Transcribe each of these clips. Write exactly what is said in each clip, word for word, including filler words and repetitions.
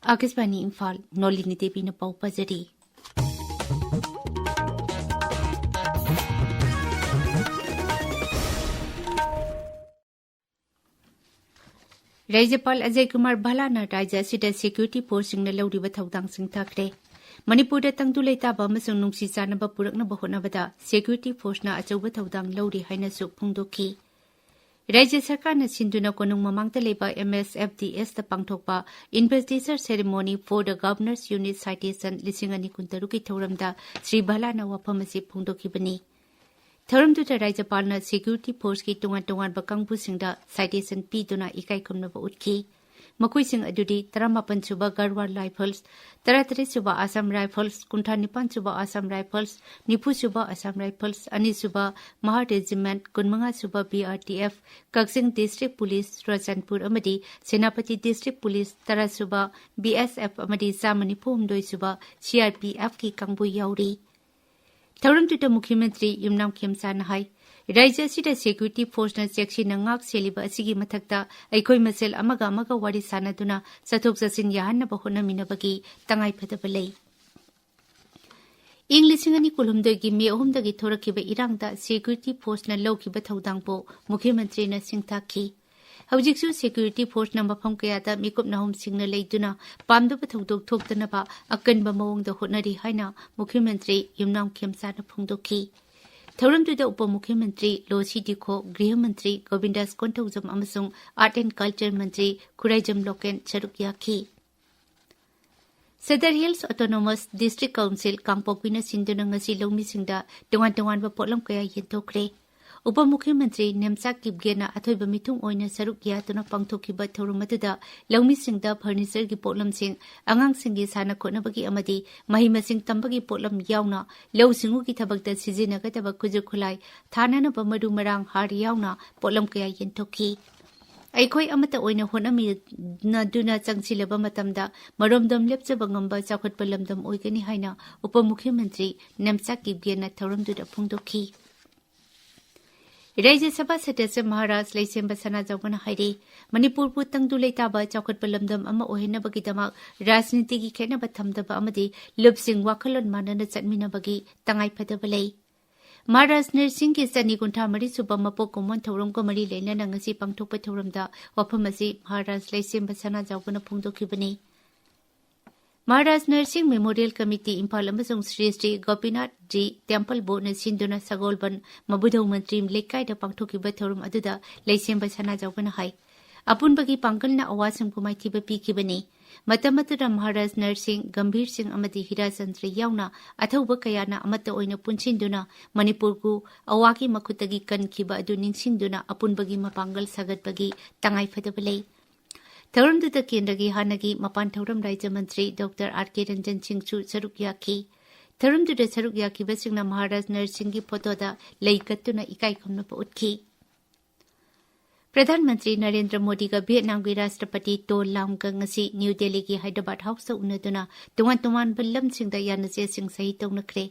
ꯑꯥꯀꯥꯁꯕꯥꯅꯤ ꯏꯝꯐꯥꯜ, ꯅꯣꯂꯤꯅꯤ ꯗꯦꯕꯤꯅ ꯄꯥꯎ ꯄꯥꯖꯔꯤ꯫ ꯔꯥꯖ꯭ꯌꯄꯥꯜ ꯑꯖꯌ ꯀꯨꯃꯥꯔ ꯚꯥꯂꯥꯅ ꯔꯥꯖ꯭ꯌ ꯑꯁꯤꯗ ꯁꯦꯀ꯭ꯌꯨꯔꯤꯇꯤ ꯐꯣꯔꯁꯁꯤꯡꯅ ꯂꯧꯔꯤꯕ ꯊꯧꯗꯥꯡꯁꯤꯡ ꯇꯥꯛꯈ꯭ꯔꯦ꯫ ꯃꯅꯤꯄꯨꯔꯗ ꯇꯪꯗꯨ ꯂꯩꯇꯥꯕ ꯑꯃꯁꯨꯡ ꯅꯨꯡꯁꯤ ꯆꯥꯟꯅꯕ ꯄꯨꯔꯛꯅꯕ ꯍꯣꯠꯅꯕꯗ ꯁꯦꯀ꯭ꯌꯨꯔꯤꯇꯤ ꯐꯣꯔꯁꯅ ꯑꯆꯧꯕ ꯊꯧꯗꯥꯡ ꯂꯧꯔꯤ ꯍꯥꯏꯅꯁꯨ ꯐꯣꯡꯗꯣꯛꯈꯤ꯫ ꯔꯥꯖ꯭ꯌ ꯁꯔꯀꯥꯔꯅ ꯁꯤꯟꯗꯨꯅ ꯀꯣꯅꯨꯡ ꯃꯃꯥꯡꯗ ꯂꯩꯕ ꯑꯦꯝ ꯑꯦꯁ ꯑꯦꯐ ꯗꯤ ꯑꯦꯁꯇ ꯄꯥꯡꯊꯣꯛꯄ Investiture Ceremony for the Governors Unit Citation ꯂꯤꯁꯤꯡ ꯑꯅꯤ ꯀꯨꯟꯇꯔꯨꯛꯀꯤ ꯊꯧꯔꯝꯗ ꯁ꯭ꯔꯤ ꯚꯥꯂꯥꯅ ꯋꯥꯐꯝ ꯑꯁꯤ ꯐꯣꯡꯗꯣꯛꯈꯤꯕꯅꯤ꯫ ꯊꯧꯔꯝꯗꯨꯗ ꯔꯥꯖ꯭ꯌꯄꯥꯜꯅ ꯁꯦꯀ꯭ꯌꯨꯔꯤꯇꯤ ꯐꯣꯔꯁꯀꯤ ꯇꯣꯉꯥꯟ ꯇꯣꯉꯥꯟꯕ ꯀꯥꯡꯕꯨꯁꯤꯡꯗ ꯁꯥꯏꯇꯦꯁꯟ ꯄꯤꯗꯨꯅ ꯏꯀꯥꯏ ꯈꯨꯝꯅꯕ ꯎꯠꯈꯤ꯫ ꯃꯈꯣꯏꯁꯤꯡ ꯑꯗꯨꯗꯤ ꯇꯔꯥꯃꯥꯄꯟ ꯁꯨꯕ ꯒꯔꯋꯥꯔ ꯔꯥꯏꯐꯜꯁ, ꯇꯔꯥꯇꯔꯦꯠ ꯁꯨꯕ ꯑꯁꯥꯝ ꯔꯥꯏꯐꯜꯁ, ꯀꯨꯟꯊ꯭ꯔꯥ ꯅꯤꯄꯥꯟ ꯁꯨꯕ ꯑꯁꯥꯝ ꯔꯥꯏꯐꯜꯁ, ꯅꯤꯐꯨ ꯁꯨꯕ ꯑꯁꯥꯝ ꯔꯥꯏꯐꯜꯁ, ꯑꯅꯤ ꯁꯨꯕ ꯃꯍꯥ ꯔꯦꯖꯤꯃꯦꯟꯠ, ꯀꯨꯟꯃꯉꯥ ꯁꯨꯕ ꯕꯤ ꯑꯥꯔ ꯇꯤ ꯑꯦꯐ, ꯀꯛꯆꯤꯡ ꯗꯤꯁꯇ꯭ꯔꯤꯛ ꯄꯨꯂꯤꯁ ꯆꯨꯔꯆꯥꯟꯄꯨꯔ ꯑꯃꯗꯤ ꯁꯦꯅꯥꯄꯇꯤ ꯗꯤꯁꯇ꯭ꯔꯤꯛ ꯄꯨꯂꯤꯁ, ꯇꯔꯥ ꯁꯨꯕ ꯕꯤ ꯑꯦꯁ ꯑꯦꯐ ꯑꯃꯗꯤ ꯆꯥꯝꯃ ꯅꯤꯐꯨ ꯍꯨꯝꯗꯣꯏ ꯁꯨꯕ ꯁꯤ ꯑꯥꯔ ꯄꯤ ꯑꯦꯐꯀꯤ ꯀꯥꯡꯕꯨ ꯌꯥꯎꯔꯤ꯫ ꯊꯧꯔꯝꯗꯨꯗ ꯃꯨꯈ꯭ꯌ ꯃꯟꯇ꯭ꯔꯤ ꯌꯨꯝꯅꯥꯝ ꯈꯦꯝꯆꯥꯅ ꯍꯥꯏ, ꯔꯥꯖ꯭ꯌ ꯑꯁꯤꯗ ꯁꯦꯀ꯭ꯌꯨꯔꯤꯇꯤ ꯐꯣꯔꯁꯅ ꯆꯦꯛꯁꯤꯟꯅ ꯉꯥꯛ ꯁꯦꯜꯂꯤꯕ ꯑꯁꯤꯒꯤ ꯃꯊꯛꯇ ꯑꯩꯈꯣꯏ ꯃꯁꯦꯜ ꯑꯃꯒ ꯑꯃꯒ ꯋꯥꯔꯤ ꯁꯥꯅꯗꯨꯅ ꯆꯠꯊꯣꯛ ꯆꯠꯁꯤꯟ ꯌꯥꯍꯟꯅꯕ ꯍꯣꯠꯅꯃꯤꯟꯅꯕꯒꯤ ꯇꯉꯥꯏꯐꯗꯕ ꯂꯩ꯫ ꯏꯪ ꯂꯤꯁꯤꯡ ꯑꯅꯤ ꯀꯨꯟꯍꯨꯝꯗꯣꯏꯒꯤ ꯃꯦ ꯑꯍꯨꯝꯗꯒꯤ ꯊꯣꯔꯛꯈꯤꯕ ꯏꯔꯥꯡꯗ ꯁꯦꯀ꯭ꯌꯨꯔꯤꯇꯤ ꯐꯣꯔꯁꯅ ꯂꯧꯈꯤꯕ ꯊꯧꯗꯥꯡꯕꯨ ꯃꯨꯈ꯭ꯌ ꯃꯟꯇ꯭ꯔꯤꯅ ꯁꯤꯡꯊꯥꯈꯤ꯫ ꯍꯧꯖꯤꯛꯁꯨ ꯁꯦꯀ꯭ꯌꯨꯔꯤꯇꯤ ꯐꯣꯔꯁꯅ ꯃꯐꯝ ꯀꯌꯥꯗ ꯃꯤꯀꯨꯞ ꯅꯥꯍꯨꯝꯁꯤꯡꯅ ꯂꯩꯗꯨꯅ ꯄꯥꯝꯗꯕ ꯊꯧꯗꯣꯛ ꯊꯣꯛꯇꯅꯕ ꯑꯀꯟꯕ ꯃꯑꯣꯡꯗ ꯍꯣꯠꯅꯔꯤ ꯍꯥꯏꯅ ꯃꯨꯈ꯭ꯌ ꯃꯟꯇ꯭ꯔꯤ ꯌꯨꯝꯅꯥꯝ ꯈꯦꯝꯆꯥꯅ ꯐꯣꯡꯗꯣꯛꯈꯤ꯫ ꯊꯧꯔꯝꯗꯨꯗ ꯎꯄ ꯃꯨꯈ꯭ꯌ ꯃꯟꯇ꯭ꯔꯤ ꯂꯣ ꯁꯤ ꯗꯤꯈꯣ, ꯒ꯭ꯔꯤꯍ ꯃꯟꯇ꯭ꯔꯤ ꯒꯣꯕꯤꯟꯗꯥꯁ ꯀꯣꯟꯊꯧꯖꯝ ꯑꯃꯁꯨꯡ art and culture Mantri Khuraijam local ꯁꯔꯨꯛ ꯌꯥꯈꯤ꯫ Sadar hills autonomous district council ꯀꯥꯡꯄꯣꯛꯄꯤꯅ ꯁꯤꯟꯗꯨꯅ ꯉꯁꯤ ꯂꯧꯃꯤꯁꯤꯡꯗ ꯇꯣꯉꯥꯟ ꯇꯣꯉꯥꯟꯕ ꯄꯣꯠꯂꯝ ꯀꯌꯥ ꯌꯦꯟꯊꯣꯛꯈ꯭ꯔꯦ꯫ ꯎꯄ ꯃꯨꯈ꯭ꯌ ꯃꯟꯇ꯭ꯔꯤ ꯅꯦꯝꯆꯥꯛ ꯀꯤꯞꯒꯦꯅ ꯑꯊꯣꯏꯕ ꯃꯤꯊꯨꯡ ꯑꯣꯏꯅ ꯁꯔꯨꯛ ꯌꯥꯗꯨꯅ ꯄꯥꯡꯊꯣꯛꯈꯤꯕ ꯊꯧꯔꯝ ꯑꯗꯨꯗ ꯂꯧꯃꯤꯁꯤꯡꯗ ꯐꯔꯅꯤꯆꯔꯒꯤ ꯄꯣꯠꯂꯝꯁꯤꯡ, ꯑꯉꯥꯡꯁꯤꯡꯒꯤ ꯁꯥꯟꯅ ꯈꯣꯠꯅꯕꯒꯤ ꯑꯃꯗꯤ ꯃꯍꯩ ꯃꯁꯤꯡ ꯇꯝꯕꯒꯤ ꯄꯣꯠꯂꯝ ꯌꯥꯎꯅ ꯂꯧꯎ ꯁꯤꯡꯎꯒꯤ ꯊꯕꯛꯇ ꯁꯤꯖꯤꯟꯅꯒꯗꯕ ꯈꯨꯠꯁꯨ ꯈꯨꯠꯂꯥꯏ, ꯊꯥꯅꯅꯕ ꯃꯔꯨ ꯃꯔꯥꯡ, ꯍꯥꯔ ꯌꯥꯎꯅ ꯄꯣꯠꯂꯝ ꯀꯌꯥ ꯌꯦꯟꯊꯣꯛꯈꯤ꯫ ꯑꯩꯈꯣꯏ ꯑꯃꯠꯇ ꯑꯣꯏꯅ ꯍꯣꯠꯅꯃꯤꯟꯅꯗꯨꯅ ꯆꯪꯁꯤꯜꯂꯕ ꯃꯇꯝꯗ ꯃꯔꯣꯝꯗꯣꯝ ꯂꯦꯞꯆꯕ ꯉꯝꯕ ꯆꯥꯎꯈꯠꯄ ꯂꯝꯗꯝ ꯑꯣꯏꯒꯅꯤ ꯍꯥꯏꯅ ꯎꯄ ꯃꯨꯈ꯭ꯌ ꯃꯟꯇ꯭ꯔꯤ ꯅꯦꯝꯆꯥꯛ ꯀꯤꯞꯒꯦꯅ ꯊꯧꯔꯝꯗꯨꯗ ꯐꯣꯡꯗꯣꯛꯈꯤ꯫ ꯔꯥꯖ꯭ꯌ ꯁꯚꯥ ꯁꯗꯁ꯭ꯌ ꯃꯍꯥꯔꯥꯖ ꯂꯩꯁꯦꯝꯕ ꯁꯅꯥꯖꯥꯎꯕꯅ ꯍꯥꯏꯔꯤ, ꯃꯅꯤꯄꯨꯔꯕꯨ ꯇꯪꯗꯨ ꯂꯩꯇꯥꯕ ꯆꯥꯎꯈꯠꯄ ꯂꯝꯗꯝ ꯑꯃ ꯑꯣꯏꯍꯟꯅꯕꯒꯤꯗꯃꯛ ꯔꯥꯖꯅꯤꯇꯤꯒꯤ ꯈꯦꯠꯅꯕ ꯊꯝꯗꯕ ꯑꯃꯗꯤ ꯂꯨꯞꯁꯤꯡ ꯋꯥꯈꯜꯂꯣꯟ ꯃꯥꯟꯅꯅ ꯆꯠꯃꯤꯟꯅꯕꯒꯤ ꯇꯉꯥꯏꯐꯗꯕ ꯂꯩ꯫ ꯃꯍꯥꯔꯥꯖ ꯅꯔꯁꯤꯡꯒꯤ ꯆꯅꯤ ꯀꯨꯟꯊ꯭ꯔꯥ ꯃꯔꯤ ꯁꯨꯕ ꯃꯄꯣꯛ ꯀꯨꯝꯑꯣꯟ ꯊꯧꯔꯝꯒ ꯃꯔꯤ ꯂꯩꯅꯅ ꯉꯁꯤ ꯄꯥꯡꯊꯣꯛꯄ ꯊꯧꯔꯝꯗ ꯋꯥꯐꯝ ꯑꯁꯤ ꯃꯍꯥꯔꯥꯖ ꯂꯩꯁꯦꯝꯕ ꯁꯅꯥꯖꯥꯎꯕꯅ ꯐꯣꯡꯗꯣꯛꯈꯤꯕꯅꯤ꯫ ꯃꯍꯥꯔꯥꯖ ꯅꯔꯁꯤꯡ ꯃꯦꯃꯣꯔꯤꯌꯦꯜ ꯀꯃꯤꯇꯤ ꯏꯝꯐꯥꯜ ꯑꯃꯁꯨꯡ ꯁ꯭ꯔꯤ ꯁ꯭ꯔꯤ ꯒꯣꯄꯤꯅꯥꯊ ꯖꯤ ꯇꯦꯝꯄꯜ ꯕꯣꯔꯗꯅ ꯁꯤꯟꯗꯨꯅ ꯁꯒꯣꯜꯕꯟ ꯃꯕꯨꯙꯧ ꯃꯟꯇ꯭ꯔꯤ ꯂꯩꯀꯥꯏꯗ ꯄꯥꯡꯊꯣꯛꯈꯤꯕ ꯊꯧꯔꯝ ꯑꯗꯨꯗ ꯂꯩꯁꯦꯝꯕ ꯁꯅꯥꯖꯥꯎꯕꯅ ꯍꯥꯏ, ꯑꯄꯨꯟꯕꯒꯤ ꯄꯥꯡꯒꯜꯅ ꯑꯋꯥꯁꯤꯡꯕꯨ ꯃꯥꯏꯊꯤꯕ ꯄꯤꯈꯤꯕꯅꯤ꯫ ꯃꯇꯝ ꯑꯗꯨꯗ ꯃꯍꯥꯔꯥꯖ ꯅꯔꯁꯤꯡ, ꯒꯝꯚꯤꯔ ꯁꯤꯡ ꯑꯃꯗꯤ ꯍꯤꯔꯥꯆꯟꯗ꯭ꯔ ꯌꯥꯎꯅ ꯑꯊꯧꯕ ꯀꯌꯥꯅ ꯑꯃꯠꯇ ꯑꯣꯏꯅ ꯄꯨꯟꯁꯤꯟꯗꯨꯅ ꯃꯅꯤꯄꯨꯔꯕꯨ ꯑꯋꯥꯒꯤ ꯃꯈꯨꯠꯇꯒꯤ ꯀꯟꯈꯤꯕ ꯑꯗꯨ ꯅꯤꯡꯁꯤꯡꯗꯨꯅ ꯑꯄꯨꯟꯕꯒꯤ ꯃꯄꯥꯡꯒꯜ ꯁꯥꯒꯠꯄꯒꯤ ꯇꯉꯥꯏꯐꯗꯕ ꯂꯩ꯫ ꯊꯧꯔꯝꯗꯨꯗ ꯀꯦꯟꯗ꯭ꯔꯒꯤ ꯍꯥꯟꯅꯒꯤ ꯃꯄꯥꯟ ꯊꯧꯔꯝ ꯔꯥꯖ꯭ꯌ ꯃꯟꯇ꯭ꯔꯤ ꯗꯣꯛꯇꯔ ꯑꯥꯔ ꯀꯦ ꯔꯟꯖꯟ ꯁꯤꯡꯁꯨ ꯁꯔꯨꯛ ꯌꯥꯈꯤ꯫ ꯊꯧꯔꯝꯗꯨꯗ ꯁꯔꯨꯛ ꯌꯥꯈꯤꯕꯁꯤꯡꯅ ꯃꯍꯥꯔꯥꯖ ꯅꯔꯁꯤꯡꯒꯤ ꯐꯣꯇꯣꯗ ꯂꯩ ꯀꯠꯇꯨꯅ ꯏꯀꯥꯏ ꯈꯨꯝꯅꯕ ꯎꯠꯈꯤ꯫ ꯄ꯭ꯔꯙꯥꯟ ꯃꯟꯇ꯭ꯔꯤ ꯅꯔꯦꯟꯗ꯭ꯔ ꯃꯣꯗꯤꯒ ꯚꯤꯌꯦꯠꯅꯥꯝꯒꯤ ꯔꯥꯁꯇ꯭ꯔꯄꯇꯤ ꯇꯣ ꯂꯥꯝꯒ ꯉꯁꯤ ꯅ꯭ꯌꯨ ꯗꯦꯜꯂꯤꯒꯤ ꯍꯥꯏꯗ꯭ꯔꯕꯥꯗ ꯍꯥꯎꯁꯇ ꯎꯅꯗꯨꯅ ꯇꯣꯉꯥꯟ ꯇꯣꯉꯥꯟꯕ ꯂꯝꯁꯤꯡꯗ ꯌꯥꯅꯆꯦꯁꯤꯡ ꯁꯍꯤ ꯇꯧꯅꯈ꯭ꯔꯦ꯫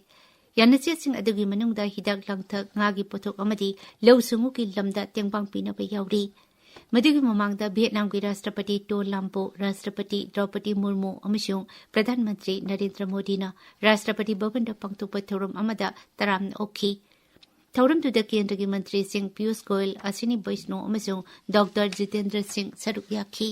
ꯌꯥꯅꯆꯦꯁꯤꯡ ꯑꯗꯨꯒꯤ ꯃꯅꯨꯡꯗ ꯍꯤꯗꯥꯛ ꯂꯥꯡꯊꯛ, ꯉꯥꯒꯤ ꯄꯣꯠꯊꯣꯛ ꯑꯃꯗꯤ ꯂꯧꯎ ꯁꯤꯡꯎꯒꯤ ꯂꯝꯗ ꯇꯦꯡꯕꯥꯡ ꯄꯤꯅꯕ ꯌꯥꯎꯔꯤ꯫ ꯃꯗꯨꯒꯤ ꯃꯃꯥꯡꯗ ꯚꯤꯌꯦꯠꯅꯥꯝꯒꯤ ꯔꯥꯁꯇ꯭ꯔꯄꯇꯤ ꯇꯣ ꯂꯥꯝꯕꯨ, ꯔꯥꯁꯇ꯭ꯔꯄꯇꯤ ꯗ꯭ꯔꯧꯄꯗꯤ ꯃꯨꯔꯃꯨ ꯑꯃꯁꯨꯡ ꯄ꯭ꯔꯙꯥꯟ ꯃꯟꯇ꯭ꯔꯤ ꯅꯔꯦꯟꯗ꯭ꯔ ꯃꯣꯗꯤꯅ ꯔꯥꯁꯇ꯭ꯔꯄꯇꯤ ꯚꯕꯟꯗ ꯄꯥꯡꯊꯣꯛꯄ ꯊꯧꯔꯝ ꯑꯃꯗ ꯇꯔꯥꯝꯅ ꯑꯣꯛꯈꯤ꯫ ꯊꯧꯔꯝꯗꯨꯗ ꯀꯦꯟꯗ꯭ꯔꯒꯤ ꯃꯟꯇ꯭ꯔꯤꯁꯤꯡ ꯄꯤꯌꯨꯁ ꯒꯣꯌꯜ, ꯑꯁꯤꯅꯤ ꯕꯩꯁꯅꯣ ꯑꯃꯁꯨꯡ ꯗꯣꯛꯇꯔ ꯖꯤꯇꯦꯟꯗ꯭ꯔ ꯁꯤꯡ ꯁꯔꯨꯛ ꯌꯥꯈꯤ꯫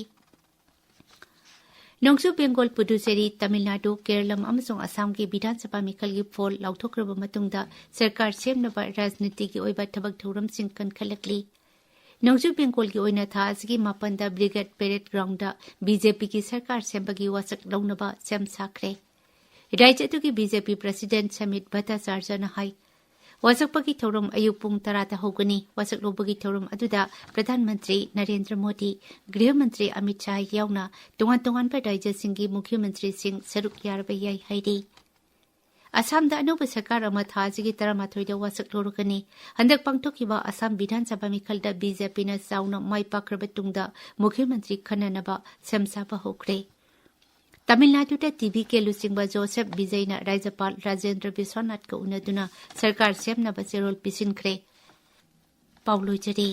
ꯅꯣꯡꯆꯨꯞ ꯕꯦꯡꯒꯣꯜ, ꯄꯨꯗꯨꯆꯦꯔꯤ, ꯇꯥꯃꯤꯜ ꯅꯥꯗꯨ, ꯀꯦꯔꯂꯝ ꯑꯃꯁꯨꯡ ꯑꯁꯥꯝꯒꯤ ꯕꯤꯙꯥꯟ ꯁꯚꯥ ꯃꯤꯈꯜꯒꯤ ꯐꯣꯜ ꯂꯥꯎꯊꯣꯛꯈ꯭ꯔꯕ ꯃꯇꯨꯡꯗ ꯁꯔꯀꯥꯔ ꯁꯦꯝꯅꯕ ꯔꯥꯖꯅꯤꯇꯤꯒꯤ ꯑꯣꯏꯕ ꯊꯕꯛ ꯊꯧꯔꯝꯁꯤꯡ ꯀꯟꯈꯠꯂꯛꯂꯤ꯫ ꯅꯣꯡꯆꯨꯞ ꯕꯦꯡꯒꯣꯜꯒꯤ ꯑꯣꯏꯅ ꯊꯥ ꯑꯁꯤꯒꯤ ꯃꯥꯄꯟꯗ brigade parade ground B J ꯄꯤꯒꯤ ꯁꯔꯀꯥꯔ ꯁꯦꯝꯕꯒꯤ ꯋꯥꯁꯛ ꯂꯧꯅꯕ ꯁꯦꯝ ꯁꯥꯈ꯭ꯔꯦ꯫ ꯔꯥꯖ꯭ꯌ ꯑꯗꯨꯒꯤ ꯕꯤ ꯖꯦ ꯄꯤ ꯄ꯭ꯔꯁꯤꯗꯦꯟꯠ ꯁꯃꯤꯠ ꯚꯠꯇꯥꯆꯥꯔꯖꯅ ꯍꯥꯏ, ꯋꯥꯁꯛꯄꯒꯤ ꯊꯧꯔꯝ ꯑꯌꯨꯛ ꯄꯨꯡ ꯇꯔꯥꯗ ꯍꯧꯒꯅꯤ꯫ ꯋꯥꯁꯛ ꯂꯧꯕꯒꯤ ꯊꯧꯔꯝ ꯑꯗꯨꯗ ꯄ꯭ꯔꯙꯥꯟ ꯃꯟꯇ꯭ꯔꯤ ꯅꯔꯦꯟꯗ꯭ꯔ ꯃꯣꯗꯤ, ꯒ꯭ꯔꯤꯍ ꯃꯟꯇ꯭ꯔꯤ ꯑꯃꯤꯠ ꯁꯥꯍ ꯌꯥꯎꯅ ꯇꯣꯉꯥꯟ ꯇꯣꯉꯥꯟꯕ ꯔꯥꯖ꯭ꯌꯁꯤꯡꯒꯤ ꯃꯨꯈ꯭ꯌ ꯃꯟꯇ꯭ꯔꯤꯁꯤꯡ ꯁꯔꯨꯛ ꯌꯥꯔꯕ ꯌꯥꯏ ꯍꯥꯏꯔꯤ꯫ ꯑꯁꯥꯝꯗ ꯑꯅꯧꯕ ꯁꯔꯀꯥꯔ ꯑꯃ ꯊꯥ ꯑꯁꯤꯒꯤ ꯇꯔꯥꯃꯥꯊꯣꯏꯗ ꯋꯥꯁꯛ ꯂꯧꯔꯒꯅꯤ꯫ ꯍꯟꯗꯛ ꯄꯥꯡꯊꯣꯛꯈꯤꯕ ꯑꯁꯥꯝ ꯕꯤꯙꯥꯟ ꯁꯚꯥ ꯃꯤꯈꯜꯗ ꯕꯤ ꯖꯦ ꯄꯤꯅ ꯆꯥꯎꯅ ꯃꯥꯏ ꯄꯥꯛꯈ꯭ꯔꯕ ꯇꯨꯡꯗ ꯃꯨꯈ꯭ꯌ ꯃꯟꯇ꯭ꯔꯤ ꯈꯟꯅꯅꯕ ꯁꯦꯝ ꯁꯥꯕ ꯍꯧꯈ꯭ꯔꯦ꯫ ꯇꯥꯃꯤꯜ ꯅꯥꯗꯨꯗ ꯇꯤ ꯚꯤ ꯀꯦ ꯂꯨꯆꯤꯡꯕ ꯖꯣꯁꯦꯐ ꯕꯤꯖꯩꯅ ꯔꯥꯖ꯭ꯌꯄꯥꯜ ꯔꯥꯖꯦꯟꯗ꯭ꯔ ꯕꯤꯁ꯭ꯋꯥꯅꯥꯊꯀ ꯎꯅꯗꯨꯅ ꯁꯔꯀꯥꯔ ꯁꯦꯝꯅꯕ ꯆꯦꯔꯣꯜ ꯄꯤꯁꯤꯟꯈ꯭ꯔꯦ꯫ ꯄꯥꯎ ꯂꯣꯏꯖꯔꯦ꯫